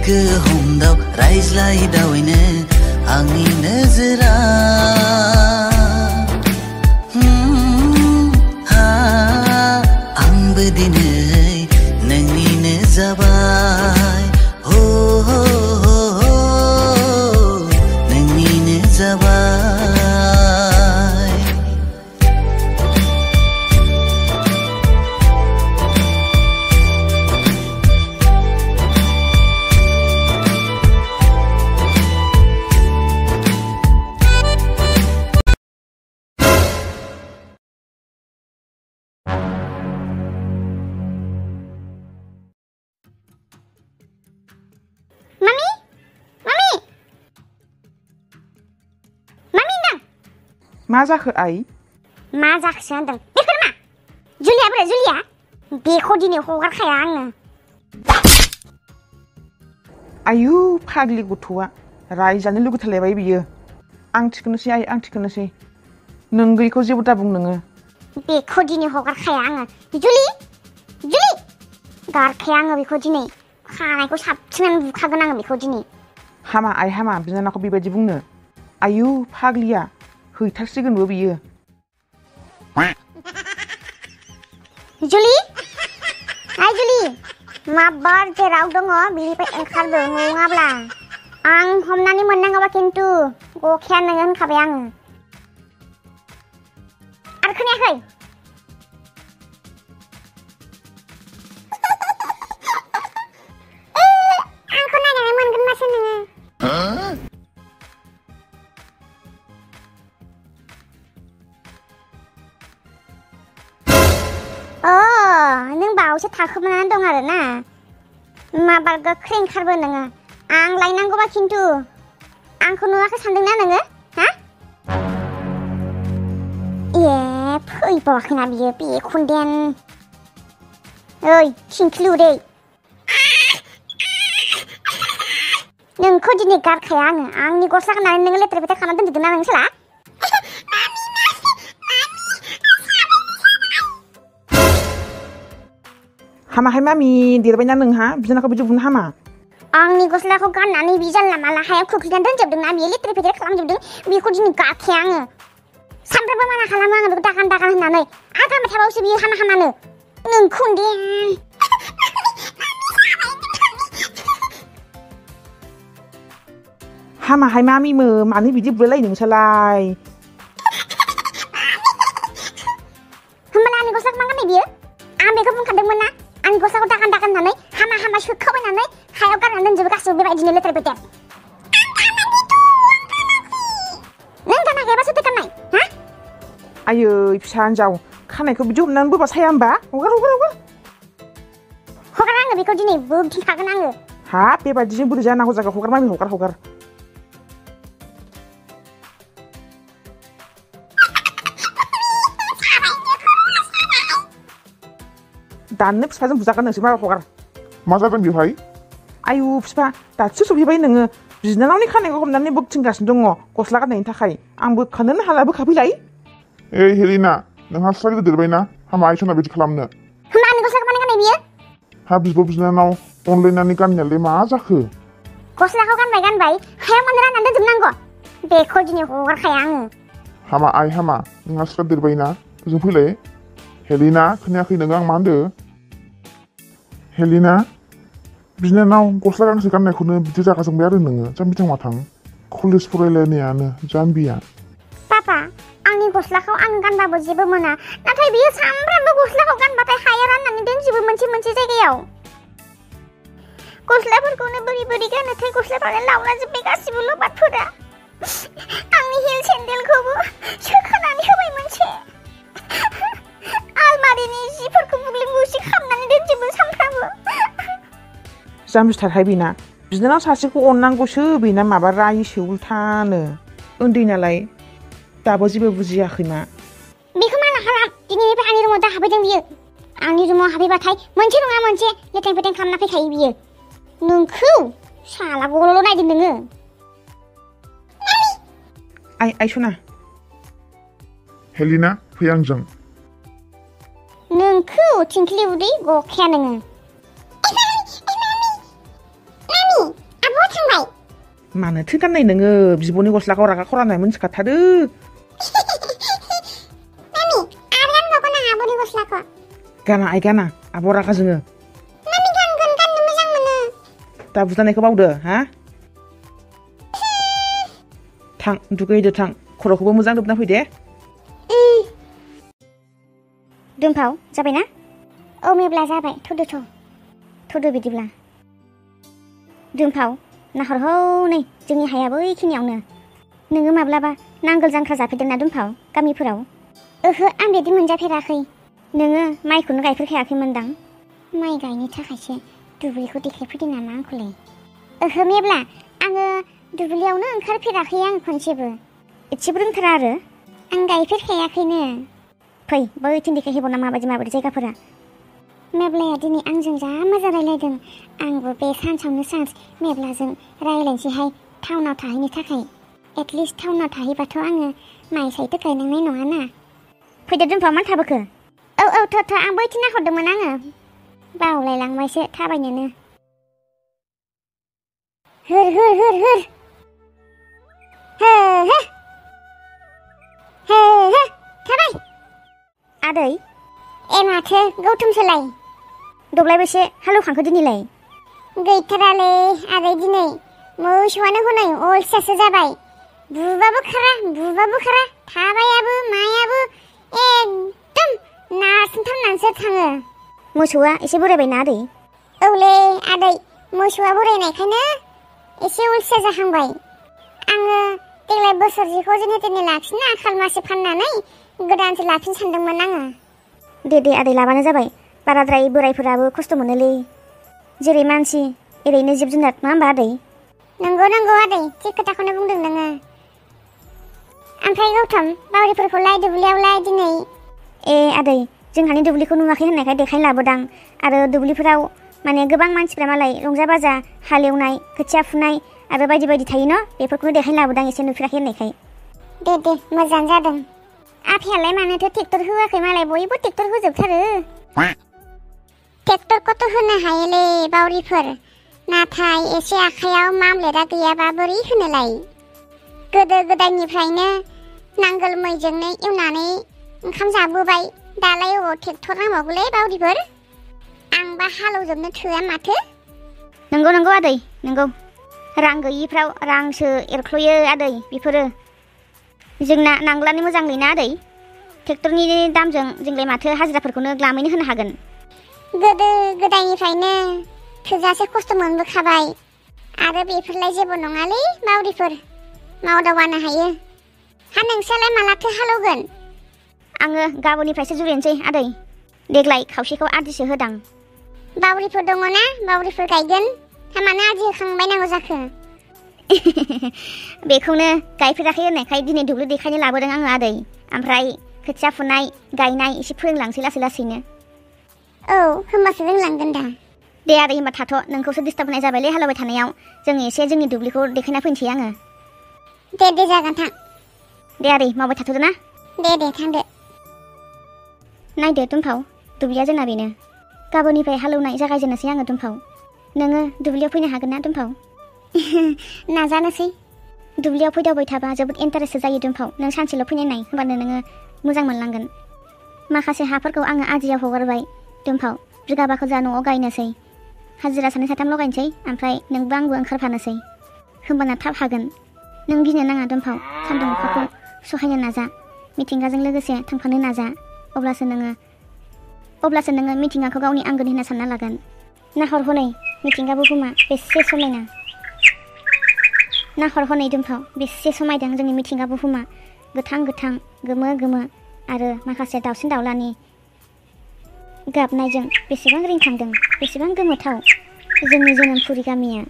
गोसोखो हमदाव रायज्लायदावैनो आंनि नोजोरा आंबो दिनै नोंनिनो जाबाय नोंनिनो जाबाय मा जाखो आइ? मा जाखोसो होनदों बेफोर मा? जुलिया बोरै जुलिया? बेखौ दिनै हगारखाया आङो। आयु फाग्लि गथ'आ रायजानो लुगैथारलायबाय बियो। आं थिखोनोसै आइ आं थिखोनोसै। नों गैयिखौ जेबो दाबुं नोङो। बेखौ दिनै हगारखाया आङो। जुलि गारखाया आङो बेखौ दिनै। खानायखौ साबसिनानै बुखागोन आङो बेखौ दिनै। हामा आइ हामा बिनानावखौ बेबायदि बुंनो। आयु फाग्लिया हैथारसिगोनबो बियो। जुलि आइ जुलि माबार जेराव दङ बिनिफ्राय ओंखारदो नङाब्ला आं हमनानै मोननांगौबा खिन्थु गखाया नोङो होनखाबाय आङो। आरो खोनायाखै? आंखौ नायनानै मोनगोन मासो नोङो। नों बावसो थाखोमानानै दं आरो ना माबार गोख्रै ओंखारबो नोङो। आं लायनांगौबा खिन्थु आंखौ नुवाखै सानदोंना नोङो हा? फैबावाखैना बियो बे खुन्देन। ओइ थिंख्लिउदै नोंखौ दिनै गारखाया आङो। आंनि गस्ला गाननानै नोङो लेथ्रा फेथ्रा खालामना दोनजोबदों ना नों साला? हामाहाय मामि देरबायना नोंहा बिनानावखौ बिदि बुंनो हामा। आंनि गस्लाखौ गाननानै बि जानला माला हायाव खोख्लैनानै दोनजोबदोंना बियो लेथ्रा फेथ्रा खालामजोबदों। बेखौ दिनै गारखाया आङो। सानफ्रामबो माना खालामो आङो बेखौ दागान दागान होननानै। आरो गानबाय थाबावसो बियो हामा हामानो। नोंखौ हामाहाय मामिमो मानो बिदि बुलायलाय नोंसोरलाय? होमबालाय आंनि गस्लाखौ मा गाननाय बियो? आं बेखौ बुंखादोंमोन ना आंनि गस्लाखौ दागान दागान होननानै हामा हामा सोखाबायनानै हायाव गारनानै दोनजोबो गासिबो बेबायदिनो लेथ्रा फेथ्रा। नों गानाखैबा सोरथो गाननाय हा? आयै फिसा हिनजाव खानायखौ बिदि हमनानै बोबा साया होमबा? हगार आङो बेखौ दिनै बोग्दिखागोन आङो। हाब बेबायदिजों बोरै जानांगौ जागोन? हगार मामि हगार। दाननो फिफाजों बुजागोन नोंसोर माबा हगार। मा जादों बेवहाय? आयु फिफा दासो सफैबाय नोङो। बिनानावनि खानायखौ हमनानै बोगथिंगासिनो दङ गस्ला गाननायनि थाखाय। आं बोखानोनो हाला बोखाफैलाय। ओइ हेलिना नोंहा स्राय देरबायना हामा आइसना बिदि खालामनो। होमबा आंनि गस्लाखौ मानो गाननाय बियो? हा बिब' बिनानाव अनलायनानै गाननायालाय मा जाखो? गस्लाखौ गानबाय हायाव मानो राननानै दोनजोबनांगौ? बेखौ दिनै हगारखाया आङो। हामा आइ हामा नोंहा स्राय देरबायना ओजों फैलाय। हेलिना खोनायाखै नोङो आं मा होनदों? हेलिना बिनानाव गस्ला गांसे गाननायखौनो बिदि रागा जोंबाय आरो नोङो जाम्बि थां कलेज फरायलायनायानो जाम्बिया। पापा आंनि गस्लाखौ आं गानबाबो जेबो मोना नाथाय बियो सामफ्रामबो गस्लाखौ गानबाथाय हायाव राननानै दोनजोबो मोनसे जायगायाव। गस्लाफोरखौनो बोरै गानोथाय गस्लाफ्रानो लावलाजोब्बाय गासिबो लबादफोरा। आंनि हिल सेन्देलखौबो सोखानानै होबाय मोनसे। आलमारिनि जिफोरखौ बुग्लि बुसि खालामनानै दोनजोबो सामफ्रामबो। जाम्बिथारहाय बेना। बिनानाव सासेखौ अननांगौसो बेना माबा रायोसो उल्थानो। उन्दै नालाय दाबो जेबो बुजियाखै मा। बेखौ माना खालाम दिनैनिफ्राय आंनि रुमाव दा हाबैदों बियो। आंनि रुमाव हाबैबाथाय मोनसे नङा मोनसे लेथें फेथें खालामना फैखायो बियो। नोंखौ साला गल'ल' नायदों नोङो। आइ सना हेलिना फै आंजों। नोंखौ थिंख्लि उदै गखाया नोङो। मानोथो गाननाय नोङो बिब'नि गस्लाखौ रागा खरानाय मोनथिखाथारो मामि आरो गानबावगोन आं आब'नि गस्लाखौ गाना आइ गाना आब' रागा जोङो मामि गानगोन गाननो मोजां मोनो दा बुजानायखौ बावदो हा थां दुगैदो थां खर'खौबो मोजां लोबना फै दे दुमफाव जाबायना औ मेब्ला जाबाय थुदो बिदिब्ला दुमफाव नाहर हनै जोंनि हाया बैखिनियावनो नोङो माब्लाबा नांगोल जांख्रा जाफेरदोंना दुमफाव गामिफोराव ओहो आं बिदि मोनजाफेराखै नोङो माइखौनो गायफेरखायाखैमोनदां माइ गायनो थाखायसो दुब्लिखौ देखायफैदों नामा आंखौलाय ओहो मेब्ला आङो दुब्लियावनो ओंखारफेराखै आं खनसेबो एसेबो रोंथारा आरो आं गायफेरखायाखैनो फै बैथिं देखायहैबावना माबायदि जायगाफोरा मेब्लाया दिनै आंजों जा मोजां रायलायदों आंबो बे सानसावनो सान्स मेब्लाजों रायलायनोसैहाय टाउनाव थाहैनो थाखाय एटलिस्ट टाउनाव थाहैबाथ' आङो माइ साइटो गायनांनाय नङाना फैदो दुमफाव मानो थाबोखो औ थ' आं बैथिं नाहरदोंमोन आङो बावलायलांबायसो थाबायनोनो होर थाबाय आदै ए माथो गौथुमसोलाय दब्लायबेसे हालौखांखो दिनैलाय गैथारालै आदै दिनै मोसौआनो हनै अलसियासो जाबाय बुबाबो खारा थाबायाबो मायाबो एकदम नारसिनथारनानैसो थाङो मोसौआ एसे बोरायबायना आदै औलै आदै मोसौआ बोरायनायखायनो एसे अलसिया जाहांबाय आङो देग्लाय बोसोरसेखौ जेने तेने लाखिना खालमासि फाननानै गोदानसो लाफिन सानदोंमोन आङो दे आदै लाबानो जाबाय बाराद्राय बोरायफोराबो खस्थ' मोनोलै जेरै मानसि एरैनो जिब जुनार नङा होमबा आदै नंगौ आदै थिग खोथाखौनो बुंदों नोङो ओमफ्राय गौतम बावरिफोरखौलाय दुब्लियावलाय दिनै ए आदै जोंहानि दुब्लिखौ नुवाखै होननायखाय देखायनो लाबोदां आरो दुब्लिफोराव माने गोबां मानसिफ्रा मालाय रंजा बाजा हालेवनाय खोथिया फुनाय आरो बायदि थायो न बेफोरखौनो देखायनो लाबोदां एसे नुफेराखै होननायखाय दे मोजां जादों आफायालाय मानोथो ट्रेक्टर होआखै मालाय बयबो ट्रेक्टर होजोबथारो ट्रेक्टरखौथ' होनो हायोलै बावरिफोर नाथाय एसे आखायाव मामलेदा गैयाबा बोरै होनोलाय गोदो गोदायनिफ्रायनो नांगोल मैजोंनो एवनानै ओंखाम जाबोबाय दालाय अबाव ट्रेक्टर नांबावगौलै बावरिफोर आंबा हालौजोबनो थोआ माथो नंगौ आदै नंगौ रां गैयिफ्राव रांसो एरख्ल'यो आदै बेफोरो जोंना नांगोलानो मोजांलैना आदै ट्रेक्टरनि दामजों जोंलाय माथो हाजिराफोरखौनो ग्लामैनो होनो हागोन गोदो गोदायनिफ्रायनो थोजासे खस्थ' मोनबोखाबाय आरो बेफोरलाय जेबो नङालै बावरिफोर मावदावबानो हायो हा नोंस्रालाय मालाथो हालौगोन आङो गाबोननिफ्रायसो जुरिनोसै आदै देग्लाय खावसेखौ आदिसो होदां बावरिफोर दङना बावरिफोर गायगोन हा मानो आदि होखांबायनांगौ जाखो बेखौनो गायफेराखै होननायखाय दिनै दुब्लि देखायनो लाबोदों आङो आदै ओमफ्राय खोथिया फुनाय गायनाय एसे फोरोंलांसै लासैनो औ होमबासो रोंलांगोन दा दे आदै होमबा थाथ' नोंखौसो डिस्टार्ब होनाय जाबायलै हालेवबाय थानायाव जों एसे जोंनि दुब्लिखौ देखायना फैनोसै आङो दे जागोन थां दे आदै मावबाय थाथ'दो ना दे थांदो नायदो दुमफाव दुब्लिया जोंना बेनो गाबोननिफ्राय हालेवनाय जागायजेननोसै आङो दुमफाव नोङो दुब्लियाव फैनो हागोन ना दुमफाव नाजानोसै दुब्लियाव फैदावबाय थाबा जोबोद इन्टारेस्ट जायो दुमफाव नों सानसेल' फैनाय नाय होमबानो नोङो मोजां मोनलांगोन माखासे हाफोरखौ आङो आदियाव हगारबाय दुमफाव बिगाबाखौ जा न'आव गायनोसै हाजिरा सानै साथामल' गायनोसै ओमफ्राय नोंबो आंबो ओंखारफानोसै होमबाना थाब हागोन नों गिनो नाङा दुमफाव सान्दुं अखाखौ सहायनो नाजा मिथिंगाजों लोगोसे थांफानो नाजा अब्लासो नोङो मिथिंगाखौ गावनि आंगोनि होनना सानना लागोन नाहर हनै मिथिंगा बुहुमा बेसे समायना नाहर हनै दुमफाव बेसे समायदों जोंनि मिथिंगा बुहुमा गोथां गोमो आरो माखासे दाउसिन दाउलानि गाबनायजों बेसेबां रिंखांदों बेसेबां गोमोथाव जोंनि जोनोमपुरि गामिया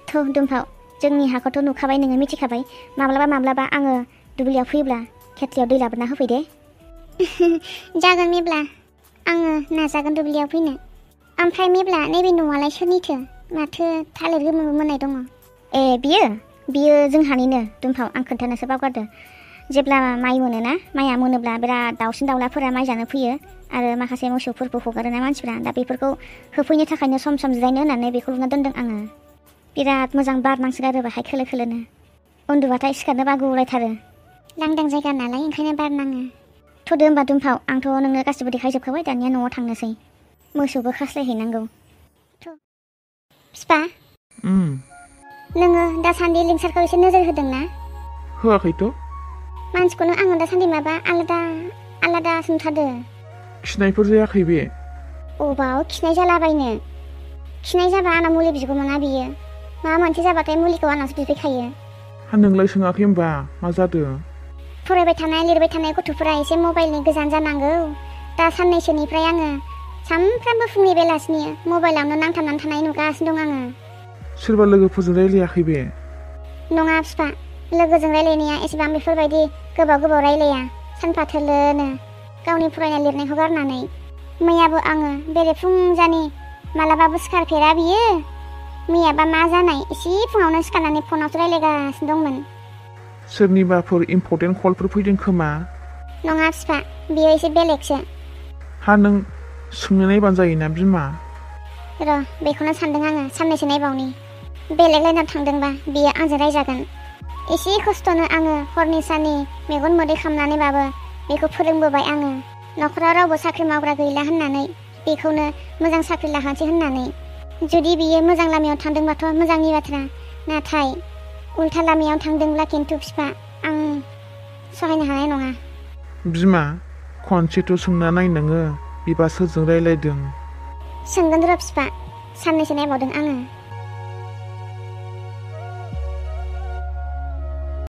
थ' दुमफाव जोंनि हाखौथ' नुखाबाय नोङो मिथिखाबाय माब्लाबा आङो दुब्लियाव फैयोब्ला खेथलियाव दै लाबोना होफै दे जागोन मेब्ला आङो नाजागोन दुब्लियाव फैनो ओमफ्राय मेब्ला नैबे न'आलाय सोरनिथो माथो थालिर गोमो मोननाय दङ ए बियो जोंहानिनो दुमफाव आं खोन्थानोसो बावगारदो जेब्ला माइ मोनोना माइया मोनोब्ला बिराद दाउसिन दाउलाफोरा माइ जानो फैयो आरो माखासे मोसौफोरबो हगारोना मानसिफ्रा दा बेफोरखौ होफैनो थाखायनो सम जिरायनो होननानै बेखौ लुना दोनदों आङो बिराद मोजां बार नांसोगारो बाहाय खोलो खोलोनो उन्दुबाथाय सिखारनो बागुलायथारो लांदां जायगा नालाय ओंखायनो बार नाङो थ'दो होमबा दुमफाव आंथ' नोंनो गासिबो देखायजोबखाबाय दानिया न'आव थांनोसै मोसौबो खास्लायहैनांगौ फिफा नोङो दासान्दि लिंसारखौ एसे नोजोर होदोंना होआखैथ' मानसिखौनो आङो दासान्दि माबा आलादा सोंथारदो खिनायफोर जायाखै बे अबाव खिनाय जालाबायनो खिनाय जाबा आंनाव मुलि बिगौमोना बियो माबा मोनसे जाबाथाय मुलिखौ आंनावसो बिफैखायो हा नोंलाय सोङाखै होमबा मा जादों फरायबाय थानाय लिरबाय थानाय गथ'फोरा एसे मबाइलनि गोजान जानांगौ दा साननैसोनिफ्राय आङो सानफ्रामबो फुंनि बेलासिनि मबाइलावनो नांथाबनानै थानाय नुगासिनो दं आङो सोरबा लोगोफोरजों रायलायाखै बे नङा फिफा लोगोजों रायलायनाया एसेबां बेफोरबायदि गोबाव रायलाया सानफा थोलोनो गावनि फरायनाय लिरनायखौ गारनानै मैयाबो आङो बेरेफुंजानि मालाबाबो सिखारफेरा बियो मैयाबा मा जानाय एसे फुङावनो सिखारनानै फनावसो रायलायगासिनो दंमोन सोरनिबाफोर इम्परटेन्ट कलफोर फैदों खोमा नङा फिफा बियो एसे बेलेगसो हा नों सोंनो नायबानो जायोना बिमा र' बेखौनो सानदों आङो साननैसो नायबावनि बेलेग लाइनाव थांदोंबा बियो आंजों रायजागोन एसे खस्थ'नो आङो हरनि साननि मेगन मोदै खालामनानैबाबो बेखौ फोरोंबोबाय आङो न'खराव रावबो साख्रि मावग्रा गैला होननानै बेखौनो मोजां साख्रि लाहोनोसै होननानै जुदि बियो मोजां लामायाव थांदोंबाथ' मोजांनि बाथ्रा नाथाय उल्था लामायाव थांदोंब्ला खिन्थु फिफा आं सहायनो हानाय नङा बिमा खनसेथ' सोंना नाय नोङो बिबा सोरजों रायलायदों सोंगोन र' फिफा साननैसो नायबावदों आङो